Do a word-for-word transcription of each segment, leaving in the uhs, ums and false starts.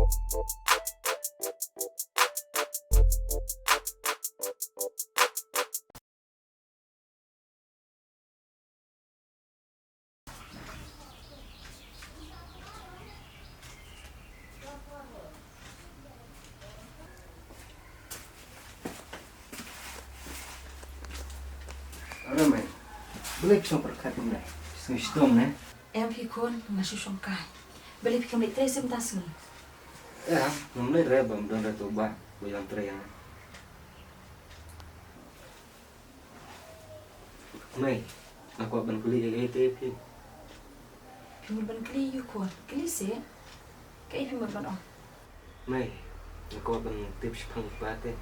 Ora mai. Balei phi shong pyrkhat kumne? Phi sngew shitom ne? Em phi khun, nga shu shong kai. Balei phi kam leit trei seh mynta sngi? Em, ngam leit re, bym don re to ba, ba ïa trei ïa nga. Mei, nga kwah ban kylli ei ei te phi. Phi mut ban kylli ïa u khun, kylli seh. Kaei phi mut ban ong? Mei, nga kwah ban tip shaphang i pa te.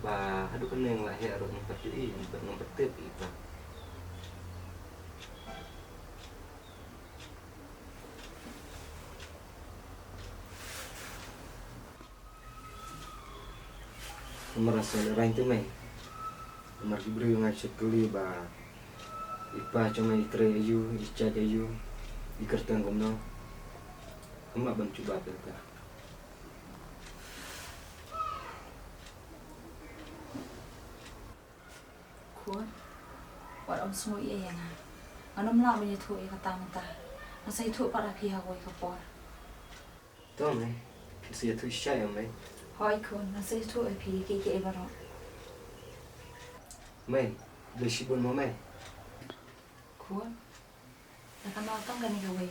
Ba haduh kane nga la heh ruh ngam pat ïohi, ngam pat, ngam pat tip i pa. Namar sa lehrain te mei. Namar ki briew nga shu kylli ba i pa jong mei i trei aïu, i jait aïu, i kyrteng kumno. Kumba ban jubab ïa ka. Khun, wat ym sngew ei ei ïa nga. Ngan ym lah ban ïathuh ïa kata mynta. Ngan sa ïathuh pat ha phi ha kawei ka por. To mei, phin sa ïathuh shisha ïa mei. Hooid khun, ngan sa ïathuh ïa phi kiei kiei baroh. Mei, khublei shibun mo mei. Khun, lada ka mut tang kane kawei,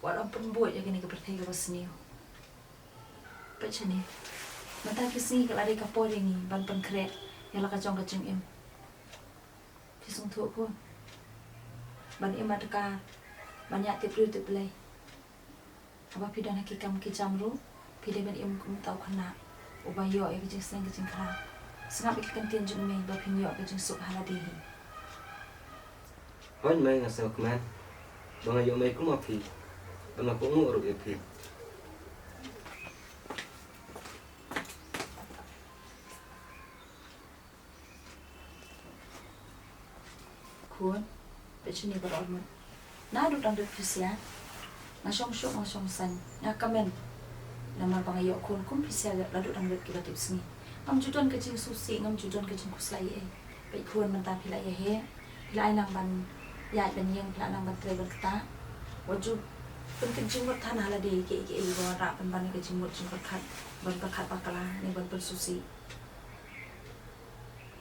wat ym pynbud ïa kane ka pyrthei kaba sniew. Peit shane, mynta ki sngi ka la dei ka por ïa ngi ban pynkhreh ïa la ka jong ka jingim. Phi sngewthuh khun, ban im adkar, ban ïaid tip briew tip Blei. Haba phi don ha ki kam ki jam ruh, phi dei ban im kum uta u khynnah uba ïoh ïa ka jingsneng ka jingkhraw. Sngap ïa ki kyntien jong mei ba phin ïoh ka jingsuk ha lade hi. Hooid mei, nga sngewkmen ba nga ïoh mei kum ma phi, ba nga kohnguh ruh ïa phi. Khun, peit shane baroh arngut. Naduh dang rit phi sha, nga shong shuh, nga shong saiñ, nga kmen. Namar ba nga ïoh khun kum phi sha naduh dang rit kiba tipsngi. Ngam ju don ka jingsngewsih, ngam ju don ka jingkhuslai ei ei. Peit khun, mynta phi la ïa heh, phi la ai nang ban ïaid ban ïeng, phi la ai nang ban trei ban ktah. Wat ju pynkit jingmut than ha lade kiei kiei ba wanrah pynban ïa ka jingmut jingpyrkhat, ban pyrkhat bakla ne ban pynsngewsih.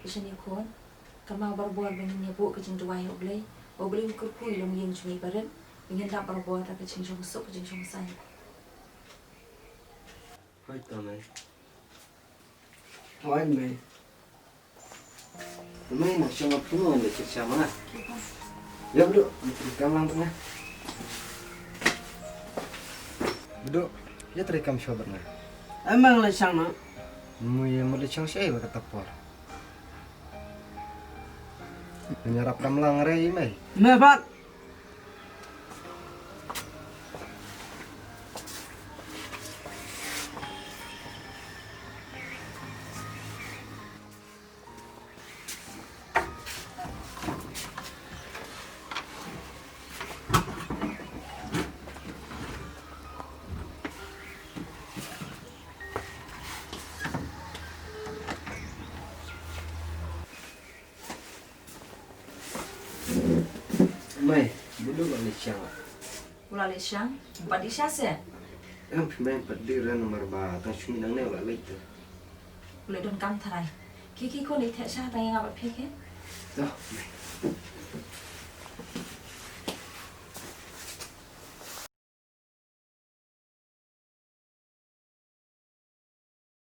Peit shane khun, kynmaw barabor ba ngin ïa buh ka jingduwai ha U Blei, ba U Blei un kyrkhu ïa longïing jong ngi barit, ba ngin dap barabor da ka jingsuk ka jingsaiñ. Hooid to mei. Hooid mei. Mei, nang shong ap, ngan leit sha ma. Ïa Bduk, ngan trei kam lang bad nga. Bduk, ïa trei kam shuwa bad nga. Em, ngan leit shong noh. Mei, ïa mut leit shong shaei ba kata por. Ngan ïarap kam lang re i mei. Mei pat. Mei, Bduk u la leit shong. U la leit shong? Pat dih sha se? Em, phi mei, pat dih re namar ba tang shu mih nangne u la leit te. U leit don kam tharai. Khie khie khun, leit theh sha tang ïa nga bad phi khie. To, mei.